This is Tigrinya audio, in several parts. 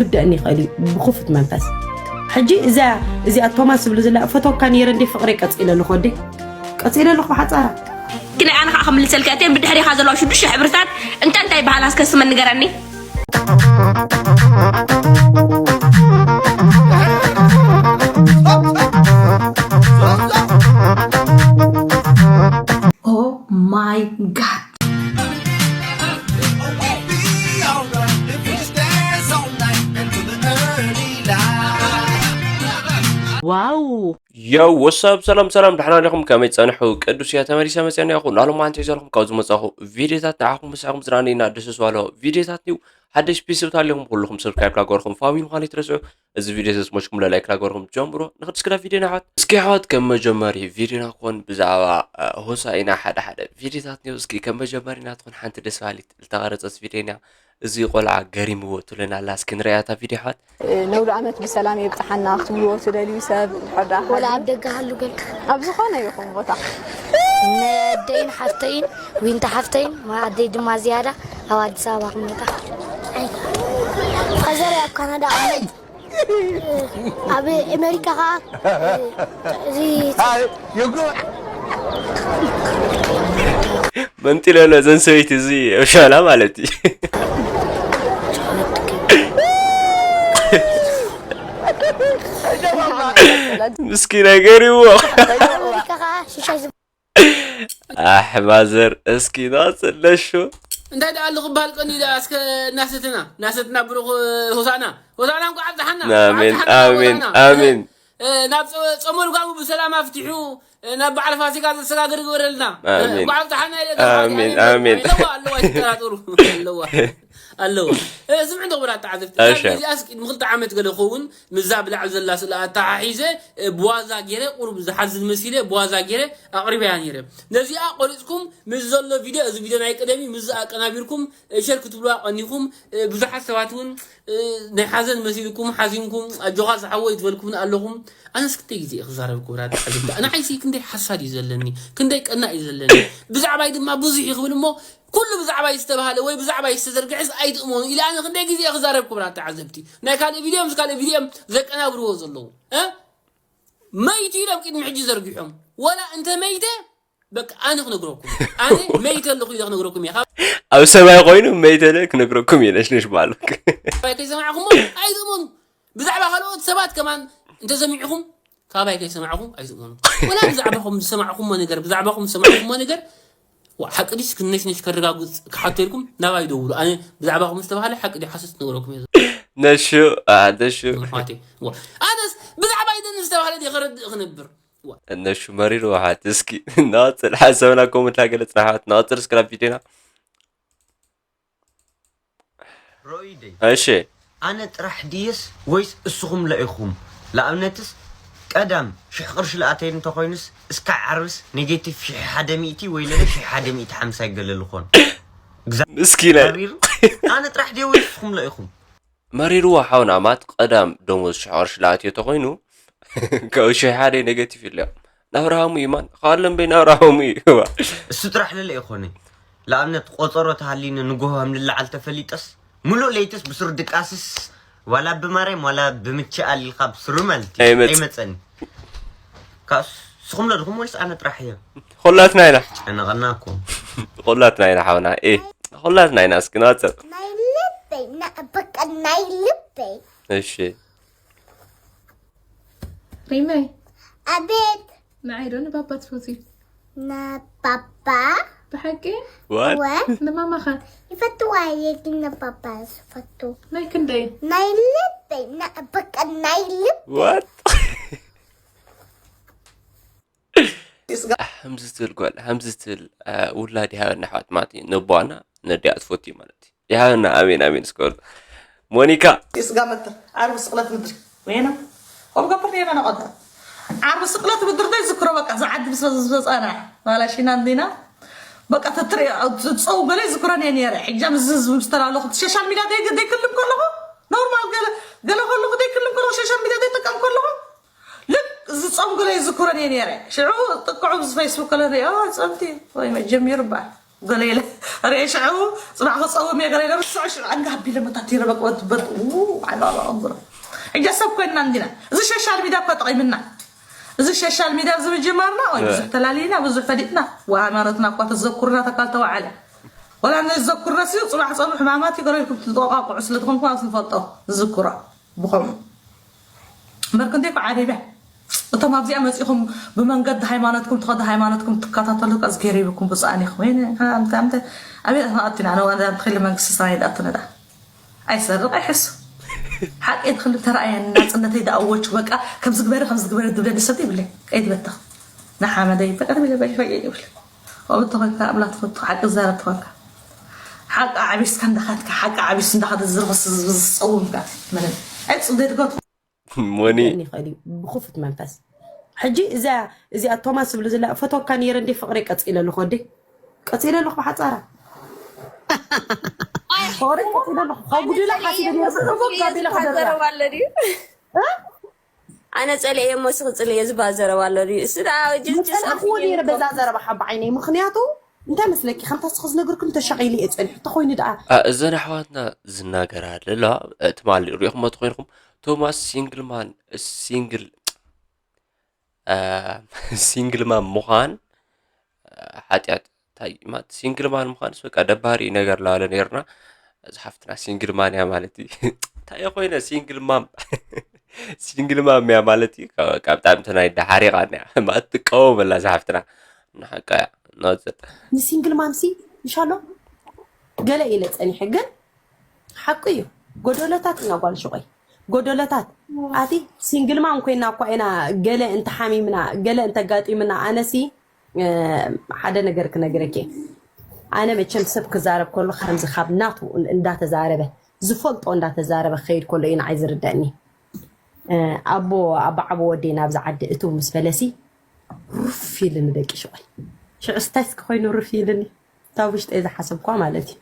ክብደእኒ ይኽእል እዩ ብኽፉት መንፈስ። ሕጂ እዛ እዚኣ ቶማስ ዝብሉ ዘላ ፈተውካ ነይረ እንዴ ፍቕረይ ቀጺለ ኣለኹ ወደይ፣ ቀጺለ ኣለኹ ብሓጻራ። ግን ኣነ ከዓ ክምልሰልካ እተን ብድሕሪኻ ዘለዋ ሽዱሽተ ሕብርታት እንታይ እንታይ ይበሃላ እስከ ስመን ንገረኒ። Oh my god. ዋው። Yo, what's up? ሰላም ሰላም፣ ደሕና ዲኹም? ከመይ ጸንሑ? ቅዱስ እያ ተመሊሰ መጽያ እኒኣኹ። ናሎም ኣንተ ዘለኹም ካብ ዝመጻኹ ቪዲዮታት ንዓኹም ምስዕኹም ዝረኣነይና ደስ ዝባሎ ቪዲዮታት እዩ። ሓደሽ ቤተሰብ ታሊኹም ኩልኹም ሰብስክራይብ ላገርኹም ፋሚሊ ምዃኑ ይትረስዑ። እዚ ቪዲዮ ተስሞሽኩም ለላይክ ላገርኹም ጀምሮ። ንኽድስክዳ ቪዲዮ ንሓት እስኪ ሓወት ከም መጀመሪ ቪዲዮና ክኾን ብዛዕባ ሆሳኢና ሓደ ሓደ ቪዲዮታት ኒው እስኪ ከም መጀመሪና ትኾን ሓንቲ ደስ ባሊት ዝተቐረጸት ቪዲዮ እያ። እዚ ቆልዓ ገሪምዎ ትብለና ኣላ። እስኪ ንርኣያ እታ ቪድዮ ኣሕዋት። ነውሊ ዓመት ብሰላም የብጽሓና ክትብልዎ ትደልዩ ሰብ ድሕር ደኣ ወላ ኣብ ደገ ሃሉ ገልካ ኣብ ዝኾነ ይኹን ቦታ ነደይን ሓፍተይን ዊንታ ሓፍተይን ኣደይ ድማ ዝያዳ ኣብ ኣዲስ ኣበባ ክመጣ ፋዘር ኣብ ካናዳ ኣመት ኣብ ኣሜሪካ ከዓ እዚ መንጢለሎ ዘን ሰበይቲ እዚ ሻላ ማለት እዩ። ምስኪና ገሪዎ። ኣሕ ማዘር እስኪ ናፅለሹ። እንታይ ደኣ ኣሎ ክበሃል ቀኒ ደኣ እስከ እናሰትና እናሰትና ብሩኽ ሆሳና ሆሳና እንኳዕ ኣብዝሓና ኣሜን ኣሜን ኣሜን። ናብ ጾመ ልጓሙ ብሰላም ኣፍቲሑ ናብ በዓል ፋሲካ ዘሰጋግር ግበረልና። እንኳዕ ኣብዝሓና ኢለ ኣሜን ኣሜን። ኣለዋ ኣለዋ ይጠራጠሩ ኣለዋ ኣለዋ። ስምዑ እንዶ ክቡራት ተዓዘብቲ እዚኣ ቅድሚ ክልተ ዓመት ገለ ክኸውን ምዛ ብላዕሊ ዘላ ስእሊ ኣተሓሒዘ ብዋዛ ገይረ ቁሩብ ዝሓዝን መሲለ ብዋዛ ገይረ ኣቕሪበያ ነይረ። ነዚኣ ቆሪፅኩም ምስ ዘሎ ቪድዮ እዚ ቪድዮ ናይ ቀደም እዩ ምስዚ ኣቀናቢርኩም ሸር ክትብሉዋ ቀኒኹም ብዙሓት ሰባት እውን ናይ ሓዘን መሲልኩም ሓዚንኩም ኣጆኻ ዝሓወይ ዝበልኩምን ኣለኹም። ኣነስ ክንደይ ግዜ እየ ክዛረብ ክብራ ተዓዘብቲ ንዓይሲ ክንደይ ሓሳድ እዩ ዘለኒ ክንደይ ቀና እዩ ዘለኒ ብዛዕባይ ድማ ብዙሕ እዩ ክብል እሞ ኩሉ ብዛዕባይ ዝተባህለ ወይ ብዛዕባይ ዝተዘርግሐስ ኣይትእመኑ ኢለ ኣነ ክንደይ ግዜ እየ ክዛረብ ክብራ ተዓዘብቲ ናይ ካልእ ቪድዮ ምስ ካልእ ቪድዮ ዘቀናብርዎ ዘለዉ መይቱ ኢሎም ቅድሚ ሕጂ ዘርጊሖም ወላ እንተ መይተ በቃ ኣነ ክነግረኩም ኣነ መይተ ኣለኹ ኢለ ክነግረኩም እየ ኣብ ሰማይ ኮይኑ መይተ ለ ክነግረኩም እየ ነሽነሽ ባሉ ካባይ ከይሰማዕኹሞ ኣይትእመኑ ብዛዕባ ካልኦት ሰባት ከማን እንተሰሚዕኹም ካባይ ከይሰማዕኹም ኣይትእመኑ ወላ ብዛዕባኹም ዝሰማዕኹሞ ነገር ብዛዕባኹም ዝሰማዕኹሞ ነገር ሓቂ ድስ ክነሽነሽ ከረጋግፅ ክሓተልኩም ናባይ ደውሉ ኣነ ብዛዕባኹም ዝተባሃለ ሓቂ ድዩ ሓሰት ክነግረኩም እየ ነሹ ነሹ ኣነስ ብዛዕባ ይደን ዝተባሃለ ድየ ከረድእ ክነብር እነሹ መሪር ውሓት እስኪ እናቐፅል ሓሳብና ኮመንት ላገለፅና ሓት እናቐፅል እስክራ ቪድዮና ሮኢደይ እሺ ኣነ ጥራሕ ድየስ ወይስ እስኹም ለኢኹም ንኣብነትስ ቀዳም ሽሕ ቅርሺ ለኣተይ እንተኾይኑስ እስካዕ ዓርብስ ኔጌቲቭ ሽሕ ሓደ ሚእቲ ወይ ለለ ሽሕ ሓደ ሚእቲ ሓምሳ ይገለ ልኾን ምስኪነ ኣነ ጥራሕ ድየ ወይስ እስኹም ለኢኹም መሪርዎ ሓውና ማት ቀዳም ደሞዝ ሽሕ ቅርሺ ለኣትዮ ተኾይኑ ካብ ሽሕ ሓደ ኔጌቲቭ ኢለዮ ናብርሃሙ እዩ ማን ኻለም በይ ናብርሃሙ እዩ እሱ ጥራሕ ለለ ይኾነ ለኣብነት ቆፀሮ ተሃሊኒ ንጎሆ ከም ልለዓል ተፈሊጠስ ሙሉእ ለይትስ ብስሩ ድቃስስ ዋላ ብማርያም ዋላ ብምችኣል ኢልካ ብስሩ ማለት እዩ ኣይመፅእን ስኹም ዶ ድኹም ወይስ ኣነ ጥራሕ እየ ኩላትና ኢና ጨነቐና እኮ ኩላትና ኢና ሓውና እ ኩላትና ኢና እስኪ ናፀር ናይ ልበይ በቃ ናይ ልበይ እሺ ሪመይ ኣቤት ንዓይ ዶ ንባባ ትፈትዩ ንባባ ብሓቂ ወ ንማማኸ ይፈትዋ እየ ግን ንባባ ዝፈቱ ናይ ክንደይ ናይ ልበይ በቃ ናይ ልበይ ከምዚ ትብል ጓል ከምዚ ትብል ውላድ ይሃበና ኣሕዋት ማለት እዩ ነቦዋና ነዲኣ ትፈቱ እዩ ማለት እዩ ይሃበና ኣሜን ኣሜን እስከ በሉ ሞኒካ ስጋ መትር ዓርቢ ስቕለት ምድሪ ወይና ከምኡ ገብር ነይረ ነቐዳ ዓርቢ ስቕለት ምድሪ ዶ ይዝክሮ በቃ እዛ ዓዲ ምስ ዝመፃና ማላሽና እንዲና በቃ ተትሪኦ ፆው ገለ ይዝክረን እየ ነይረ ሕጃ ምስ ህዝቢ ምስ ተላለኹ ሶሻል ሚድያ ዘይክልም ከለኹ ኖርማል ገለ ገለ ከለኹ ዘይክልም ከለኹ ሶሻል ሚድያ ዘይጠቀም ከለኹ ልክ ዝፀንጉለ ይዝክረን እየ ነይረ ሽዑ ጥቅዑ ብዚ ፌስቡክ ከለ ሪኦ ፀምቲ ወይ መጀሚሩ ባ ገለ ኢለ ርኤ ሽዑ ጽባሕ ክጸውም እየ ገለ ኢለ፣ ሽዑ ሽዑ ኣንጋ ኣቢለ መታቲረ በቃ ወትበት። ው፣ ዓላ ኣቕብሮ። ሕጂ ሰብ ኮይንና እንዲና። እዚ ሸሻል ሚድያ እኮ ጠቒምና። እዚ ሸሻል ሚድያ እዚ ምጅማርና፣ ወይ ብዙሕ ተላሊና፣ ብዙሕ ፈሊጥና። ወሃይማኖትና እኳ ተዘኩርና ተካል ተዋዓለ። ወላ እንደ ዘኩርና ሲ ጽባሕ ጸብሑ ሕማማት እዩ፣ ገለ ኢልኩም ትጠቋቁዑ ስለ ዝኾንኩም ኣብዚ ንፈልጦ ዝዝክሮ ብኸምኡ። እምበር ክንደይ እኮ ዓሪበ። እቶም ኣብዚኣ መጺኹም ብመንገዲ ሃይማኖትኩም ትኸዱ፣ ሃይማኖትኩም ትከታተሉ፣ ከዚ ገሪብኩም ብጻን ኢኹም። ወይነ፣ ኣምተ፣ ኣምተ፣ ኣበይ ኣቲና? ኣነ ዋላ ተኺለ መንግስቲ ሰማይ ደኣቱና ደኣ። ኣይሰርቕ፣ ኣይሕሱ። ሓቂ ትኽል ተረኣየ፣ ናጽነተይ ደኣወጅኩ፣ በቃ፣ ከምዚ ግበሪ፣ ከምዚ ግበሪ ዝብለኒ ሰብ የብለይ። ከይትበተኽ። ንሓመደይ፣ በቃ፣ ትብለ፣ በይ፣ ፈይ፣ ይብል። ከምኡ ተኾንካ፣ ኣምላኽ ትፈቱ፣ ሓቂ ዝዛረብ ተኾንካ። ሓቂ ዓቢስካ እንዳኻድካ፣ ሓቂ ዓቢሱ እንዳኻደ ዝረኸስ ዝጸውምካ፣ ምንም። ኣይ፣ ጽቡቕ ትገብር። ሞኒ። ክኽእል ይኽእል እዩ ብኽፉት መንፈስ። ሕጂ እዚኣ፣ እዚኣ ቶማስ ዝብሉ ዘላ ፈተወካ ነይረ እንዴ ፍቕረይ ቀጺለ ኣለኹ ወደይ። ቀጺለ ኣለኹ ብሓጻራ። ፍቕረይ ቀጺለ ኣለኹ። ካብ ጉድላ ሓሲበ ነይረ፣ ጽቡቕ ጋቢለ ክደርባ። ዘረባ ኣሎ ድዩ? እ? ኣነ ጸልኤ እሞ ስኺ ጽልኤ ዝበሃል ዘረባ ኣሎ ድዩ? እሱ ደኣ ጀስት ንጸላእክዎ ሰልፊ ነይረ ይምኮ። በዛ ዘረባ ሓባ ዓይነይ። ምኽንያቱ እንታይ መስለኪ? ከምታ ስኺ ዝነገርክን ተሻቒለ እየ ጸኒሑ። እንተኾይኑ ደኣ ኣ፣ እዘን ኣሕዋትና ዝናገራ ኣለዋ፣ እ፣ ትማሊ ሪእኹሞ ተኾይንኩም፣ ቶማስ ሲንግል ማን፣ ሲንግል፣ እ፣ ሲንግል ማን ምዃን፣ እ፣ ሓጢኣት፣ እንታይ ማለት ሲንግል ማን ምዃንስ በቃ ደባሪ ነገር ላለ ነይርና። እዚ ሓፍትና ሲንግል ማን እያ ማለት እዩ። እንታይ ኮይነ ሲንግል ማም፣ ሲንግል ማም እያ ማለት እዩ። ካብ፣ ካብ ብጣዕሚ ተናይዳ ሓሪቓ እኒኣ። ማለት ትቃወመላ እዛ ሓፍትና። ንሓቃ እያ። ንቐጽል። ንሲንግል ማምሲ ይሻሎ ገለ ኢለ ጸኒሐ፣ ግን ሓቁ እዩ። ጎደለታት ኢና ጓል ሽቆይ፣ ጎደለታት። ኣቲ ሲንግል ማም ኮይና እኳ ኢና ገለ እንተሓሚምና፣ ገለ እንተጋጢምና፣ ኣነሲ፣ እ፣ ሓደ ነገር ክነግረኪ። ኣነ መቸም ሰብ ክዛረብ ከሎ ከምዚ ካብ ናቱ እንዳተዛረበ፣ ዝፈልጦ እንዳተዛረበ ክኸይድ ከሎ እዩ ንዓይ ዝርደእኒ። እ፣ ኣቦ፣ ኣቦ ዓቦ ወደይ ናብዚ ዓዲ እትው ምስ በለሲ፣ ሩፍ ኢልኒ ደቂ ሽቆይ። ሽዑ ስታይስ ክኾይኑ ሩፍ ኢልኒ። እታ ውሽጠይ ዝሓሰብኳ ማለት እዩ።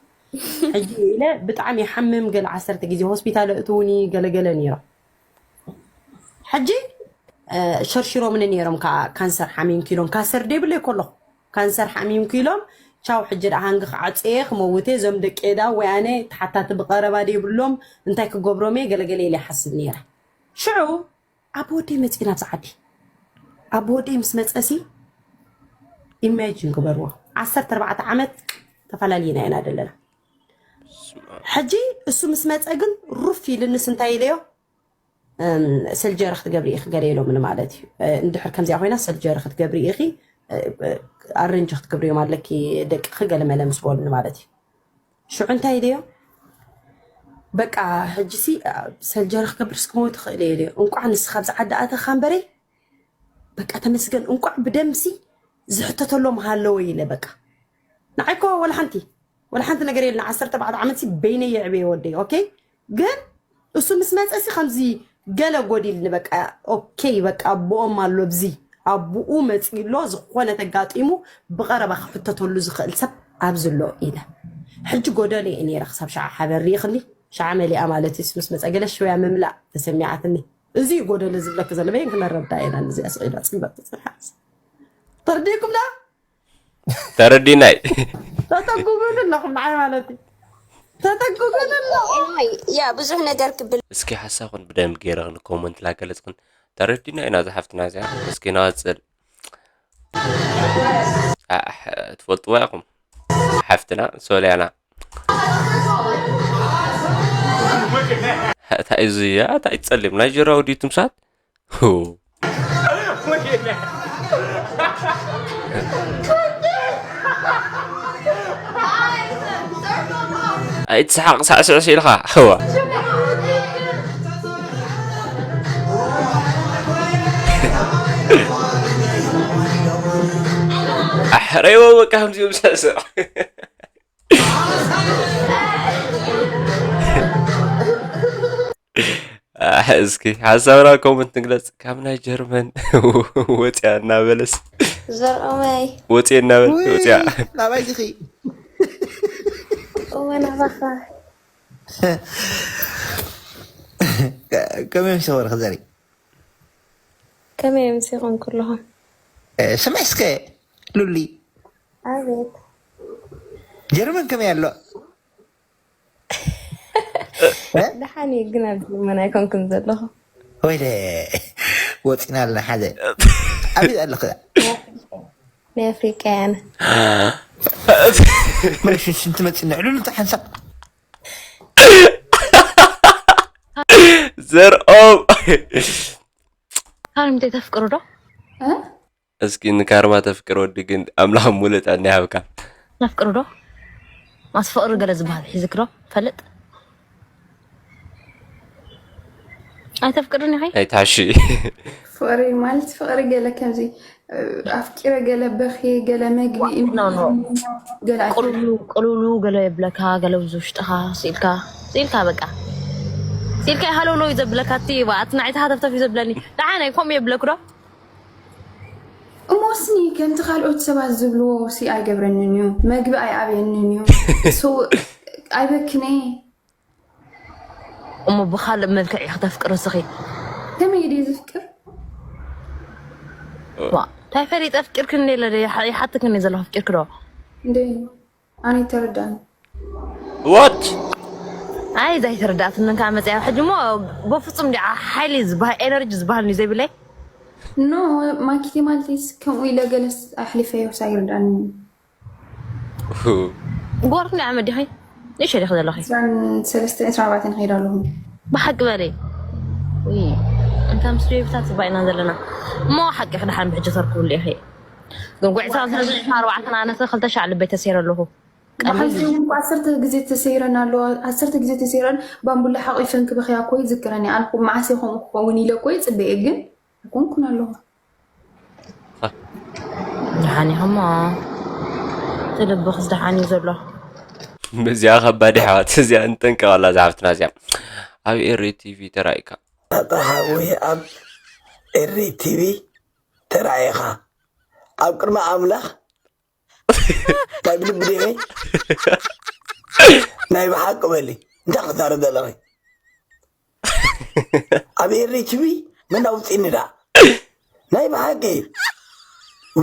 ሕጂ ኢለ ብጣዕሚ ይሓምም፣ ገለ ዓሰርተ ግዜ ሆስፒታል እእትውኒ ገለገለ ነይሮም። ሕጂ፣ እ፣ ሸርሺሮምኒ ነይሮም፣ ከዓ ካንሰር ሓሚምኪ ኢሎም፣ ካንሰር ደይብለይ ከለኹ፣ ካንሰር ሓሚምኪ ኢሎም፣ ቻው፣ ሕጂ ደኣ ሃንጊ ክዓጽየ ክመውት እየ፣ እዞም ደቂ ዳ ወይ ኣነ ተሓታቲ ብቐረባ ደይብሎም፣ እንታይ ክገብሮም እየ፣ ገለገለ ኢለ ይሓስብ ነይረ። ሽዑ፣ ኣቦ ወደይ መጺኡ ናብዚ ዓዲ። ኣቦ ወደይ ምስ መጸሲ፣ ኢማጂን ግበርዎ፣ ዓሰርተ ኣርባዕተ ዓመት ተፈላሊና ኢና ዘለና። ሕጂ እሱ ምስ መጸ ግን ሩፍ ኢልንስ እንታይ ኢለዮ? እም፣ ሰልጀሪ ክትገብሪ ኢኺ ገለ ኢሎምኒ ማለት እዩ። እ፣ እንድሕር ከምዚኣ ኮይና ሰልጀሪ ክትገብሪ ኢኺ፣ እ፣ እ፣ ኣረንጅ ክትገብርዮም ኣለኪ ደቅኺ ገለ መለ ምስ በሉኒ ማለት እዩ። ሽዑ እንታይ ኢለዮ? በቃ ሕጂሲ፣ እ፣ ሰልጀሪ ክገብርስ ክመውት ይኽእል እየ ኢለዮ። እንቋዕ ንስኻ ኣብዚ ዓዲ ኣተኻ እምበረይ፣ በቃ ተመስገን፣ እንቋዕ ብደምሲ ዝሕተተሎም ሃለወ ኢለ በቃ። ንዓይ እኮ ወላ ሓንቲ፣ ወላ ሓንቲ ነገር የለን። ዓሰርተ ኣርባዕተ ዓመት ሲ በይነይ የዕበየ ወደይ፣ ኦኬ? ግን እሱ ምስ መጸ ሲ ከምዚ ገለ ጎዲልኒ በቃ፣ ኦኬ፣ በቃ ኣቦኦም ኣሎ ኣብዚ፣ ኣቦኡ መጺኡ ኣሎ፣ ዝኾነ ተጋጢሙ ብቐረባ ክሕተተሉ ዝኽእል ሰብ ኣብዚ ኣሎ ኢለ። ሕጂ ጎደሎ እየ ነይረ ክሳብ ሸዓ ሓበን ርኢኽኒ፣ ሸዓ መሊኣ ማለት እዩ። ምስ መጸ ገለ ሽወያ ምምላእ ተሰሚዓትኒ። እዚ እዩ ጎደሎ ዝብለኪ ዘሎ። በየን ክነረዳ ኢና ነዚኣ ስቕ ኢላ ጽምበል ትጽንሓስ። ተረዲእኩም ዳ? ተረዲናይ። ተተጉጉሉ ኣለኹም ንዓይ ማለት እዩ። ተተጉጉሉ ኣለኹም። ያ ብዙሕ ነገር ክብል። እስኪ ሓሳብክን ብደንብ ገይረኽን ኮመንት ላገለጽክን። ተረዲና ኢና እዛ ሓፍትና እዚኣ። እስኪ ንቐጽል። ኣሕ፣ ትፈልጥዋ ኢኹም። ሓፍትና ሶልያና። እንታይ እዚ እያ? እንታይ ጸሊም ናይጀርያዊ ድዩ ትምሳት? ሁ። ኣይትስሓቕ፣ ሳዕስዕ ኢልካ። እዋ። ኣሕረይዎ በቃ፣ ከምዚኦም ሳዕስዕ። ኣሕ፣ እስኪ ሓሳብና ኮመንት ንግለጽ። ካብ ናይ ጀርመን ወፅያ እናበለስ። ዘርኦመይ። ወፅየ እናበለ ውይ፣ ወፅያ። ናባይ ዲኺ? እወ፣ ናባኻ። ከመይ ምሽ ወርኽ ዘሪ? ከመይ ምሽ ይኾን ኩልኹም? እ፣ ስምዒ እስከ ሉሊ። ኣቤት። ጀርመን ከመይ ኣሎ? ደሓን እዩ ግን ኣብዚ መን ኣይኮንኩን ዘለኹ። ወይለ ወፂና ኣለና ሓደ ኣበይ ኣለኽ? ናይ ኣፍሪቃያን መለሽ ሽንቲ መፂና ዕሉሉ ሓንሳብ ዘርኦም ካርም እንተ ተፍቅሩ ዶ እስኪ ንካርማ ተፍቅር ወዲ ግን ኣምላኽ ሙሉእ ጥዕና ይሃብካ። ተፍቅሩ ዶ ማስ ፍቅሪ ገለ ዝበሃል ሒዝክ ዶ ፈልጥ ኣይተፍቅርን ኢኺ ኣይታሺ ፍቅሪ ማለት ፍቅሪ ገለ ከምዚ ኣፍቂረ ገለ በኺ ገለ መግቢ No, no. ገለ ኣይኮነን። ቅሉሉ ቅሉሉ ገለ የብለካ ገለ ብዙ ውሽጥኻ ስኢልካ ስኢልካ በቃ ስኢልካ ይሃለውለው እዩ ዘብለካ እቲ ኣቲ ናዕታ ሃተፍተፍ እዩ ዘብለኒ ደሓን ኣይ ከምኡ የብለክ ዶ እሞስኒ ከምቲ ካልኦት ሰባት ዝብልዎ ሲ ኣይገብረንን እዩ መግቢ ኣይኣብየንን እዩ So ኣይበክነ እሞ ብካልእ መልክዕ እዩ ክተፍቅር እስኺ ከመይ ድዩ ዝፍቅር ዋ እንታይ ፈሊጠ ኣፍቂርክኒ የለ ይሓትክኒ ዘሎ ኣፍቂርክ ዶ እንደ ኣነ ይተረዳኒ what ኣይ እዛ ይተረዳእትንን ከዓ መፅያ ሕጂ ሞ በፍፁም እንዲ ሓይሊ ዝበሃል ኤነርጂ ዝበሃል እዩ ዘይብለይ ኖ ማኪቲ ማለት ከምኡ ኢለ ገለስ ኣሕሊፈዮ ሳይርዳኒ ጎርክ እንዲ ዓመት ዲኸ ንእሸ ዲኸ ዘለኺ ሰለስተ ዕስራን ኣርባዕተን ከይዳ ኣለኹ ብሓቂ በለይ ውይ እንታ ምስ ቤብታት ፅባይና ዘለና እሞ ሓቂ ክድሓን ብሕጂ ተርክብሉ ኢኺ ግን ጉዕታ ስለ ዕስራን ኣርባዕተን ኣነሰ ክልተ ሻዕ ልበይ ተሰይረ ኣለኹ ብሓንሳብ እኮ ዓሰርተ ግዜ ተሰይረን ኣለዋ ዓሰርተ ግዜ ተሰይረን ባምቡላ ሓቂፈን ክበኽያ እኮ ይዝክረኒ ኣነ እኮ መዓስ እየ ከምኡ ክኸውን ኢለ እኮ ይፅበየ ግን ኣይኮንኩን ኣለኹ ደሓን ኢኹሞ እቲ ልብኽስ ደሓን እዩ ዘሎ እዚኣ ከባድ ኣሕዋት እዚኣ ንጠንቀቐላ ዝሓፍትና እዚኣ ኣብ ኤሪ ቲቪ ተራኢካ ኣጣሓዊ ኣብ ኤሪ ቲቪ ተራኢኻ ኣብ ቅድሚ ኣምላኽ እንታይ ብልቢ ዲኺ ናይ ብሓቂ በሊ እንታይ ክዛረብ ዘለኺ ኣብ ኤሪ ቲቪ መን ኣውፂኒ ዳ ናይ ብሓቂ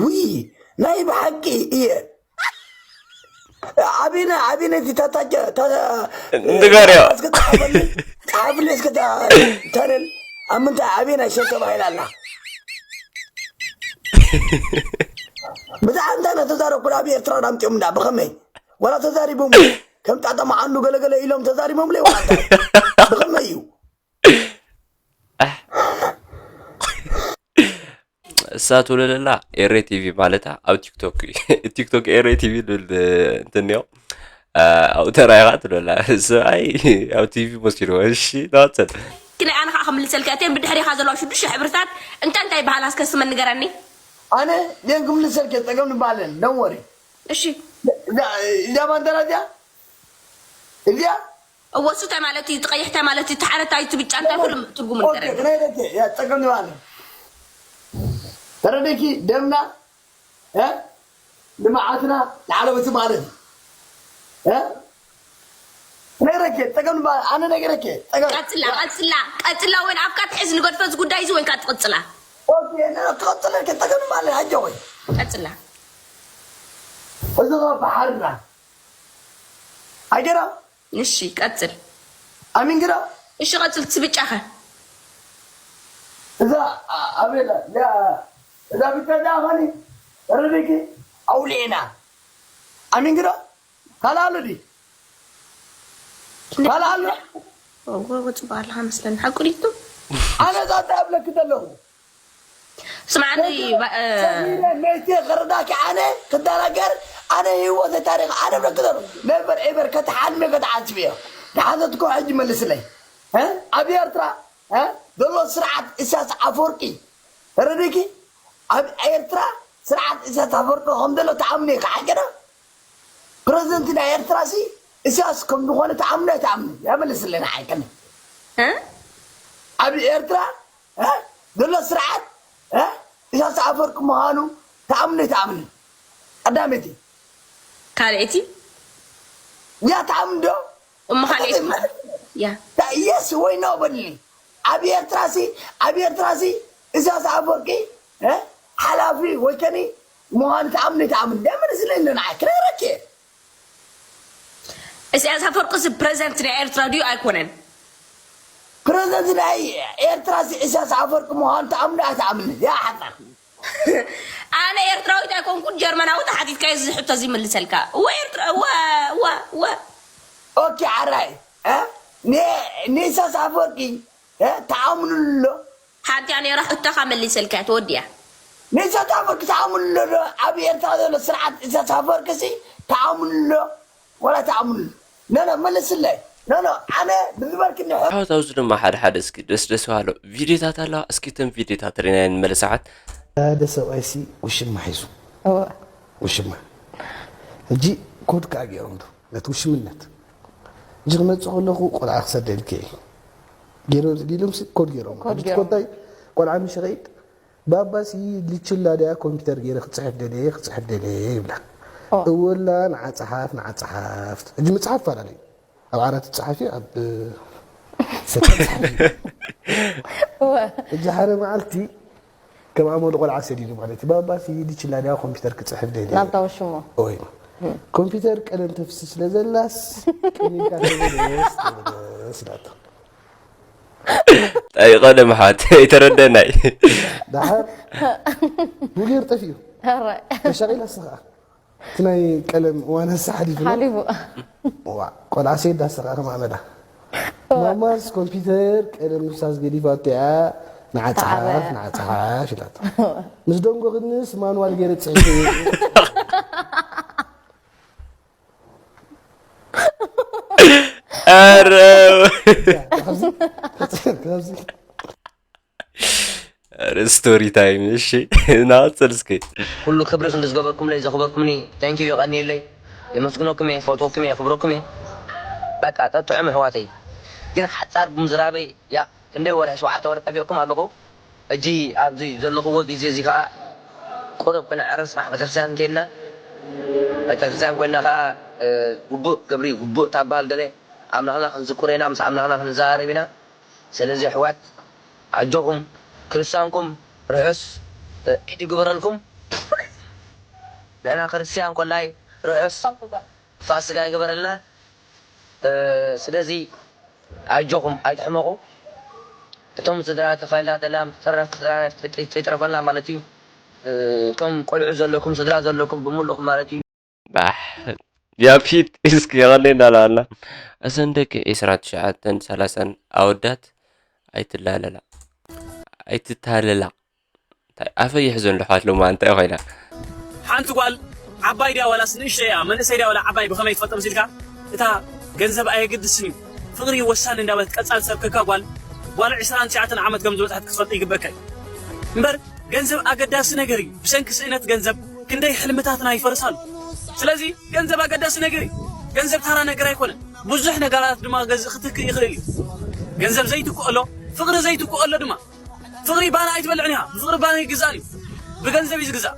ውይ ናይ ብሓቂ እየ ኣቤና ኣቤና እቲ ታታቸ ንገርዮ ጸሓፍለ እስከ ተረል ኣብ ምንታይ ኣቤና ሸ ተባሂላ ኣላ ብዛዕባ እንታይ ተዛረብኩ ኣብ ኤርትራ ዳምፅኦም እንዳ ብኸመይ ወላ ተዛሪቦም ከም ጣጣ መዓንዱ ገለገለ ኢሎም ተዛሪቦም ለይ ወላ እንታይ ብኸመይ እዩ እሳ ትብለለላ ኤሬ ቲቪ ማለታ ኣብ ቲክቶክ ቲክቶክ ኤሬ ቲቪ ልብል እንትንዮ ኣብኡ ተራኢኻ ትብለላ ሰብኣይ ኣብ ቲቪ መሲልዎ እሺ ተዋፀል ግን ኣነ ከዓ ክምልሰልካ እተን ብድሕሪኻ ዘለዋ ሽዱሽተ ሕብርታት እንታይ እንታይ ይበሃላ እስከ ስመን ንገረኒ ኣነ የን ክምልሰልከ ፀገም ንባለን ደንወሪ እሺ እዛ ባንደራ እዚኣ እዚኣ እወ እሱ እንታይ ማለት እዩ ትቀይሕ እንታይ ማለት እዩ ትሓረታ እዩ ትብጫ እንታይ ኩሉ ትርጉሙ ንገረኒ ክነይረኪ እያ ፀገም ንባለን ተረዲኪ ደምና እ ንመዓትና ንዓለመቲ ማለት እዩ እ ነግረኪ ፀገም ንባል ኣነ ነግረኪ ፀገም ቀፅላ ቀፅላ ቀፅላ ወይን ኣብካ ትሕዝ ንገድፈ እዚ ጉዳይ እዚ ወይንካ ትቅፅላ ትቀፅለልኪ ፀገም ንባል ኣጆ ወይ ቀፅላ እዚ ባሓርና ኣገራ እሺ ቀፅል ኣሚን ግራ እሺ ቀፅል ትብጫኸ እዛ ኣቤላ እዛ ብቻ ዳኸኒ ረድኪ ኣውሊዕና ኣሚን ግራ ካልእ ኣሎ ድዩ ካልእ ኣሎ ወፅባ ኣለካ መስለኒ ሓቁ ዲቱ ኣነ እዛ እንታይ ኣብለኪ ዘለኹ ስማዕኒ ሰሚረ መይተ ክረዳኪ ኣነ ክደናገር ኣነ ህይወተ ታሪክ ኣነ ብለኪ ዘሎ ነበር ኤበር ከተሓልመ ከተሓስብ እዮ ንሓተትኮ ሕጂ መልስለይ ኣብ ኤርትራ ዘሎ ስርዓት እሳስ ኣፈወርቂ ተረዲኪ ኣብ ኤርትራ ስርዓት እሳስ ኣፈወርቂ ከም ዘሎ ተኣምኒ ከዓገዳ ፕረዚደንት ናይ ኤርትራ ሲ እሳስ ከም ዝኾነ ተኣምኒ ኣይተኣምኒ ያመልስለና ዓይቀኒ ኣብ ኤርትራ ዘሎ ስርዓት እሳስ ኣፈወርቂ ምዃኑ ተኣምኒ ኣይተኣምኒ ቀዳመይቲ ካልአይቲ ያ ተኣምኒ ዶ እሞ ካልአይቲ ያ የስ ወይ ኖ በልኒ ኣብ ኤርትራሲ ኣብ ኤርትራሲ እሳስ ኣፈወርቂ ሓላፊ ወይ ከኒ ምዃኑ ተኣምኒ ተኣምኒ ደምን ስለኒ ንዓይ ክነግረኪ ኢሳያስ ኣፈወርቅስ ፕረዚደንት ናይ ኤርትራ ድዩ ኣይኮነን? ፕረዚደንት ናይ ኤርትራ ኢሳያስ ኣፈወርቂ ምዃኑ ትኣምኑ ኣይትኣምኑ? ያ ሓጻር። ኣነ ኤርትራዊት ኣይኮንኩን፣ ጀርመናዊ ተሓቲትካዮ እዚ ሕቶ እዚ ይምልሰልካ። እወ ኤርትራ፣ እወ፣ እወ፣ እወ። ኦኬ፣ ኣራይ፣ እ? ን-፣ ንኢሳያስ ኣፈወርቂ፣ እ? ትኣምኑሉ ኣሎ? ሓንቲ እያ ነይራ ሕቶኻ መሊሰልካ፣ ተወዲኣ። ንኢሳያስ ኣፈወርቂ ትኣምኑሉ ዶ? ኣብ ኤርትራ ዘሎ ስርዓት ኢሳያስ ኣፈወርቂ ሲ ትኣምኑሉ ዶ? ወላ ትኣምኑሉ? ኖ፣ ኖ፣ መልስለይ። ኖ፣ ኖ፣ ኣነ ብዝበልክኒ ሕቶ። ኣሕዋት፣ ኣብዚ ድማ ሓደ ሓደ እስኪ ደስ ደስ በሃሎ ቪድዮታት ኣለዋ። እስኪ እተን ቪድዮታት ርኢና ንመለስ። ኣሕዋት፣ ሓደ ሰብኣይሲ ውሽማ ሒዙ። እወ። ውሽማ። ሕጂ ኮድ ከኣ ገይሮም ዶ ነቲ ውሽምነት። ሕጂ ክመጽእ ከለኹ ቆልዓ ክሰደልኪ እየ። ገይሮም፣ ኢሎምሲ ኮድ ገይሮም። ኮድ እቲ ገይሮም። ኮድ እንታይ? ቆልዓ ምሽ ኸይድ፣ ባባሲ ልችላ ድያ ኮምፒውተር ገይረ ክጽሕፍ ደልየ፣ ክጽሕፍ ደልየ ይብላ። ኦ። እወላ ንዓ ጸሓፍ፣ ንዓ ጸሓፍ። ሕጂ ምጽሓፍ ይፈላለ እዩ። ኣብ ዓራት ትጸሓፍ እዩ፣ ኣብ ሰፈር ትጸሓፍ እዩ። እወ። ሕጂ ሓደ መዓልቲ ከም ኣመሉ ቆልዓ ሰዲዱ ማለት እዩ። ባባሲ ልችላ ድያ ኮምፒውተር ክጽሕፍ ደልየ። ናብታ ውሽሞ። ኦይ። ኮምፒውተር ቀለም ተፍስስ ስለ ዘላስ ቀሊልካ ተበለስ፣ ተበለስ ኢላቶ። ጠይቐ ደምሓት ኣይተረደናይ። ደሓር ሙጌር ጠፊኡ። ኧረ። መሻቒል ኣስኻ። እቲ ናይ ቀለም እዋን ኣሳ ሓሊፉ ነው። ሓሊፉ። ዋ፣ ቆልዓ ሴት ዳስኻ ከም ኣመዳ። ማማስ ኮምፒውተር ቀለም ምፍሳስ ገዲፋቶ እያ። ንዓ ጸሓፍ፣ ተዓበ። ንዓ ጸሓፍ ኢላቶ። ምስ ደንጎ ክንስ ማንዋል ገይረ ጽሒፈ እየ። ኧረ። ካብዚ፣ ካብዚ፣ ኧረ ስቶሪ ታይም፣ እሺ፣ ናጽል እስኪ። ኩሉ ክብሪ ክንዲ ዝገበርኩምለይ፣ ዘኽበርኩምኒ፣ thank you፣ የቐንየለይ። የመስግነኩም እየ፣ ይፈትወኩም እየ፣ የኽብረኩም እየ። በቃ፣ ጠጥዑም ኣሕዋተይ። ግን ሓጻር ብምዝራበይ፣ ያ፣ ክንደይ ወርሒ፣ ሸውዓተ ወርሒ ጠፊእኩም ኣለኹ። ሕጂ ኣብዚ ዘለኹዎ ግዜ እዚ ከኣ ቁሩብ ክነዕርፍ፣ ናብ ቤተክርስትያን እንከድና፣ ቤተክርስትያን ኮይንና ከኣ፣ እ፣ ግቡእ ግብሪ፣ ግቡእ እታ በሃል ገለ ኣምላኽና ክንዝክሮ ኢና፣ ምስ ኣምላኽና ክንዘራረብ ኢና። ስለዚ ኣሕዋት፣ ኣጆኹም፣ ክርስትያንኩም ርሑስ፣ እ፣ ዒድ ይግበረልኩም። ንሕና ክርስትያን ኮላይ ርሑስ ፋሲካ ይግበረልና። እ፣ ስለዚ ኣጆኹም፣ ኣይትሕመቑ። እቶም ስድራ ተፋይላ ደላ፣ ተረፍ ስድራ ተይትረፈና ማለት እዩ። እ፣ እቶም ቆልዑ ዘለኩም፣ ስድራ ዘለኩም ብምሉእኩም ማለት እዩ። ባሕ፣ ያፊት እስኪ የቐለና ኣለና። እዘን ደቂ ዒስራን ትሽዓተን ሰላሳን ኣወዳት ኣይትላለላ። ኣይትታለላ። እንታይ ኣፈ ይሕዘን ልሓት ሎማ እንታይ ኮይና? ሓንቲ ጓል ዓባይ ድያ ዋላስ ንእሽተይ እያ፣ መንእሰይ ድያ ዋላ ዓባይ ብኸመይ ትፈልጦ መሲልካ? እታ ገንዘብ ኣየገድስን እዩ፣ ፍቕሪ እዩ ወሳኒ እንዳበለት ቀጻል ትሰብከካ ጓል፣ ጓል ዒስራን ትሽዓተን ዓመት ከም ዝበጽሐት ክትፈልጥ ይግበካ እዩ። እምበር ገንዘብ ኣገዳሲ ነገር እዩ። ብሰንኪ ስእነት ገንዘብ ክንደይ ሕልምታትና ይፈርሳሉ። ስለዚ ገንዘብ ኣገዳሲ ነገር እዩ። ገንዘብ ታራ ነገር ኣይኮነን። ብዙሕ ነገራት ድማ ገዝእ ክትክእ ይኽእል እዩ። ገንዘብ ዘይትክኦ ኣሎ፣ ፍቕሪ ዘይትክኦ ኣሎ ድማ። ፍቕሪ ባና ኣይትበልዕን ኢኻ። ብፍቕሪ ባና ይግዛእን እዩ። ብገንዘብ እዩ ዝግዛእ።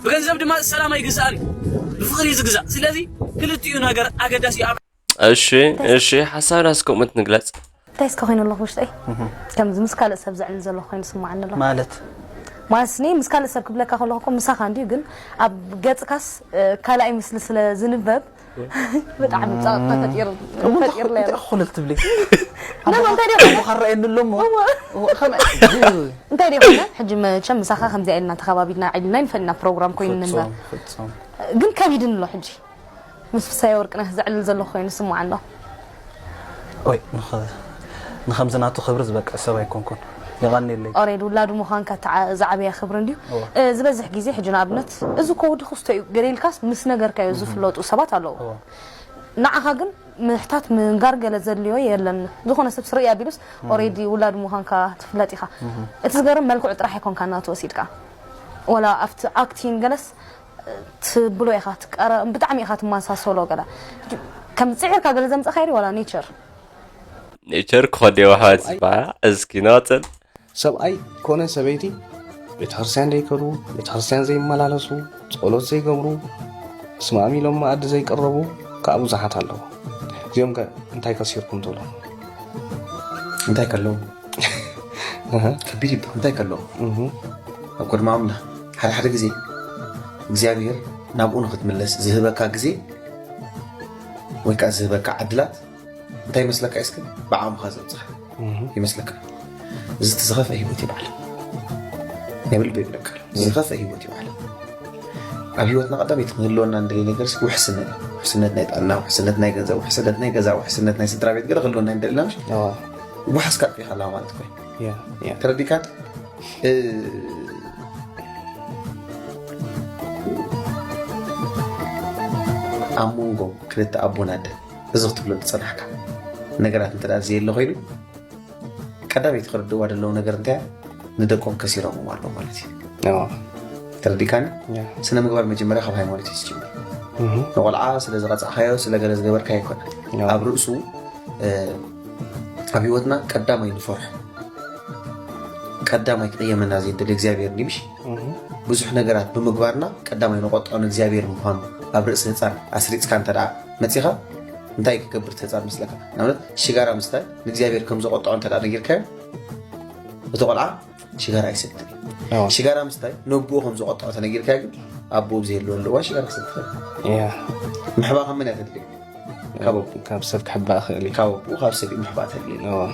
ብገንዘብ ድማ ሰላም ኣይግዛእን እዩ። ብፍቕሪ እዩ ዝግዛእ። ስለዚ ክልቲኡ ነገር ኣገዳሲ እዩ። ኣብ እሺ፣ እሺ፣ ሓሳብና እስከ እምት ንግለጽ። እንታይ እስከ ኮይኑ ኣለኹ ውሽጠይ? እህ። ከምዚ ምስ ካልእ ሰብ ዘዕልል ዘለኹ ኮይኑ ስምዓኒ ኣሎ። ማለት? ማለት እኔ ምስ ካልእ ሰብ ክብለካ ከለኹ እኮ ምሳኻ እንድዩ፣ ግን ኣብ ገጽካስ፣ እ፣ ካልኣይ ምስሊ ስለ ዝንበብ ብጣዕሚ ጸቕጢ ተፈጢሩ-፣ እሞ እንታይ ተፈጢሩለይ ኣሎ። እንታይ ኮለል ትብሊ? ነማ እንታይ ደኣ? ኣቦኻ ረኣየኒ ኣሎ እሞ። እወ። እወ፣ ከመይ? እንታይ ደኣ ይኾነ? ሕጂ መቸም ምሳኻ ከምዚኣ ኢልና ተኸባቢድና፣ ዒልና፣ ይንፈልና ፕሮግራም ኮይኑ ንንበር። ፍጹም፣ ፍጹም። ግን ከቢድን ኣሎ ሕጂ። ምስ ፍሳየ ወርቅነህ ዘዕልል ዘለኹ ኮይኑ ስምዓኒ ኣሎ። ኦይ፣ ንኸ-፣ ንኸምዚ ናቱ ክብሪ ዝበቅዕ ሰብ ኣይኮንኩን። የቐንየለይ። ኦሬድ ውላዱ ምዃንካ ተዓ-፣ ዝዓበየ ክብሪ እንድዩ። እወ። እ፣ ዝበዝሕ ግዜ ሕጂ ንኣብነት፣ "እዚ እኮ ወዲ ክስቶ እዩ" ገለ ኢልካስ ምስ ነገርካዮ እህ። ዝፍለጡ ሰባት ኣለዉ። እወ። ንዓኻ ግን ምሕታት ምንጋር ገለ ዘድልዮ የለን። ዝኾነ ሰብ ስርእ ኣቢሉስ እህ። ኦሬዲ ውላዱ ምዃንካ ትፍለጥ ኢኻ። እህ። እቲ ዝገርም መልክዑ ጥራሕ ኣይኮንካ ናቱ ወሲድካ። ወላ ኣብቲ ኣክቲንግ ገለስ ትብሎ ኢኻ፣ ትቀረ-፣ ብጣዕሚ ኢኻ ትመሳሰሎ ገለ። ከም ጽዒርካ ገለ ዘምጻእካዮ ድዩ ዋላ ኔቸር? ኔቸር ክኸድ እየ፣ ኣሕዋት ዝበሃል። እስኪ ንቐጽል። ሰብኣይ ኮነ ሰበይቲ ቤተክርስትያን ዘይከዱ፣ ቤተክርስትያን ዘይመላለሱ፣ ጸሎት ዘይገብሩ፣ ስማሚ ኢሎም መኣዲ ዘይቀረቡ ከኣ ብዙሓት ኣለዉ። እዚኦም ከ እንታይ ከሲርኩም ትብሉ? እንታይ ከለዉ? እህ። ከቢድ ይበሃል። እንታይ ከለዉ? እህ። ኣብ ቅድሚ ኣምላኽ ሓደ ሓደ ግዜ እግዚኣብሔር ናብኡ ንኽትምለስ ዝህበካ ግዜ ወይ ከዓ ዝህበካ ዕድላት እንታይ ይመስለካ? እስኪ ብዓቕምኻ ዘብፅሕ ይመስለካ? እዚ እቲ ዝኸፍአ ህይወት ይበዓል። ናይ ብልቢ ይብለካ፣ ዝኸፍአ ህይወት ይበዓል። ኣብ ህይወትና ቀዳመይቲ ክህልወና እንደልየ ነገር እስኪ ውሕስነት እዩ። ውሕስነት ናይ ጥዕና፣ ውሕስነት ናይ ገንዘብ፣ ውሕስነት ናይ ገዛ፣ ውሕስነት ናይ ስድራ ቤት ገለ ክህልወና እንደልና ምሽ? اه ዋሕስ ካጥፊኻ ኣለዋ ማለት ኮይኑ يا يا ተረዲካን ኣብ መንጎ ክልተ ኣቦን ኣደን እዚ ክትብሎ ዝፀናሕካ ነገራት እንተ ደኣ ዘየለ ኮይኑ ቀዳመይቲ ክርድእዋ ዘለዉ ነገር እንታይ ንደቆም ከሲሮምዎም ኣለዉ ማለት እዩ። اه ተረዲካኒ? يا ስነ ምግባር መጀመርያ ካብ ሃይማኖት እዩ ዝጅምር። مهم. ንቆልዓ ስለ ዝቐፃዕካዮ ስለ ገለ ዝገበርካ ኣይኮነን። اه ኣብ ርእሱ እ፣ ኣብ ህይወትና ቀዳማይ ንፈርሖ ቀዳማይ ክቕየመና ዘይደሊ እግዚኣብሔር እንዲ ምሽ مهم. ብዙሕ ነገራት ብምግባርና ቀዳማይ ንቆጥዖ ንእግዚኣብሔር ምዃኑ ኣብ ርእሲ ህፃን ኣስሪፅካ እንተ ደኣ መፂኻ እንታይ ክገብር እቲ ህፃን መስለካ? ንኣብነት ሽጋራ ምስታይ ንእግዚኣብሔር ከም ዘቆጥዖ እንተ ደኣ ነጊርካዮ እቲ ቆልዓ ሽጋራ ኣይሰትን። اه ሽጋራ ምስታይ ነብኡ ከም ዘቆጥዖ ተነጊርካዮ ግን ኣቦኡ ብዘየለወሉ እዋን ሽጋራ ክሰቲ ይኽእል። يا ምሕባእ ካብ መን እያ ተድልዮ? ካብ ኣቦኡ። ካብ ሰብ ክሕባእ ክእል እዩ ካብ ኣቦኡ ካብ ሰብ እዩ ምሕባእ ተድልዮ። اه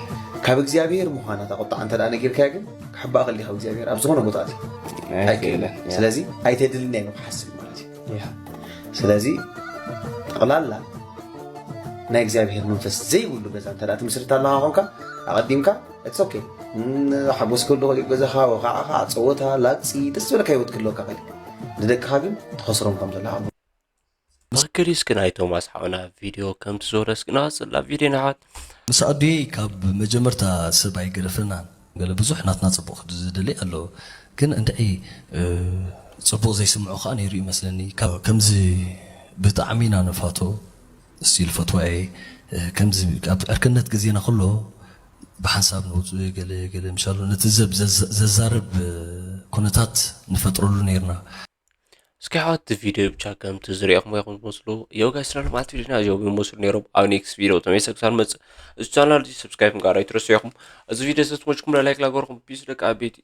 ካብ እግዚኣብሔር ምዃና እታ ቁጣዓ እንተ ደኣ ነጊርካዮ ግን ክሕባእ ክእል ካብ እግዚኣብሔር ኣብ ዝኾነ ቦታ እዩ ኣይክእልን። ኣይክእልን ስለዚ ኣይተድልን እያ ኢሉ ክሓስብ ማለት እዩ። يا ስለዚ ጠቕላላ ናይ እግዚኣብሔር መንፈስ ዘይብሉ ገዛ እንተ ደኣ ትምስርት ኣለኻ ኾንካ ኣቐዲምካ it's okay ሓጎስ ክህሉ ክእል ገዛኻ ወኻዕኻ ፀወታ ላግፂ ደስ ዝበለካ ህይወት ክህልወካ ክእል ንደቅኻ ግን ትኸስሮም ከም ዘለኻ መክሪ እስኪ ናይ ቶማስ ሓውና ቪድዮ ከምቲ ዝወረስ ግና ጽላ ቪድዮ ንሓት ምስ ኣዱየይ ካብ መጀመርታ ሰብ ኣይገደፈናን። ገለ ብዙሕ ናትና ጽቡቕ ዝደሊ ኣሎ፣ ግን እንድዒ ጽቡቕ ዘይስምዖ ከዓ ነይሩ ይመስለኒ። ካብ ከምዚ ብጣዕሚ ኢና ንፋቶ እስቲል ፈትዋ እየ። ከምዚ ኣብ ዕርክነት ግዜና ከሎ ብሓንሳብ ንውፅእ ገለ ገለ ምሻሉ ነቲ ዘብ ዘዛርብ ኩነታት ንፈጥረሉ ነይርና። እስኪ ሓወት ቪድዮ ብቻ ከምቲ ዝሪእኹም ኢኹም ትመስሉ። የው ጋይስ፣ ስለ ልምዓት ቪድዮና እዚኦም ይመስሉ ነይሮም። ኣብ ኔክስት ቪድዮ ተመልሰ ክሳብ ንመጽእ፣ እዚ ቻናል እዚ ሰብስክራይብ ምግባር ኣይትረስዑ ኢኹም። እዚ ቪድዮ ተትመችኩም ላይክ ላገርኩም። ፒስ ደቂ ዓበይቲ።